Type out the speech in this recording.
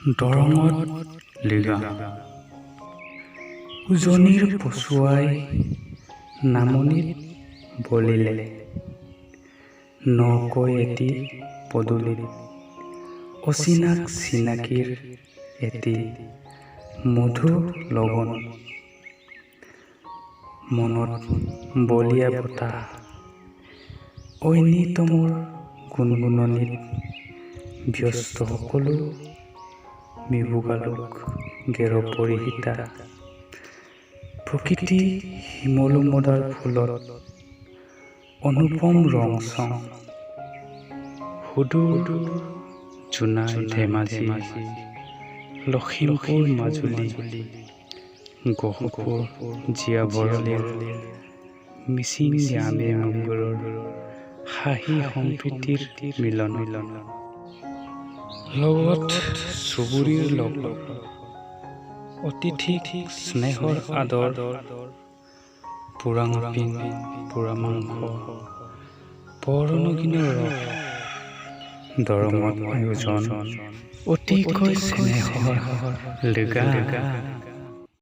দৰঙত লৃগাং। উজনিৰ পচুৱাই নামনিত বলিলে। নকৈ এটি পদূলিত অচিনাক চিনাকিৰ এটি মধুৰ লগন। মনত বলীয়া বতাহ ঐনিতমৰ গুণগুণনিত ব্যস্ত সকলো মিবুগালুক গেৰ পৰিহিতা। প্ৰকৃতি শিমলু মদাৰ ফুলত অনুপম ৰং চং। সুদূৰ জোনাই, ধেমাজি, লখিমপুৰ, মাজুলী, গহপুৰ, জীয়াভৰলীৰ মিচিং গামে মুগুৰৰ হাঁহি সম্প্ৰীতিৰ মিলন। লগত চুবুৰীৰ লগত অতিথিক স্নেহৰ আদৰ, পুৰাং পিং, পোৰা মাংস, বৰনগিনৰ ৰস। দৰঙত আয়োজন অতিকৈ স্নেহৰ লৃগাং।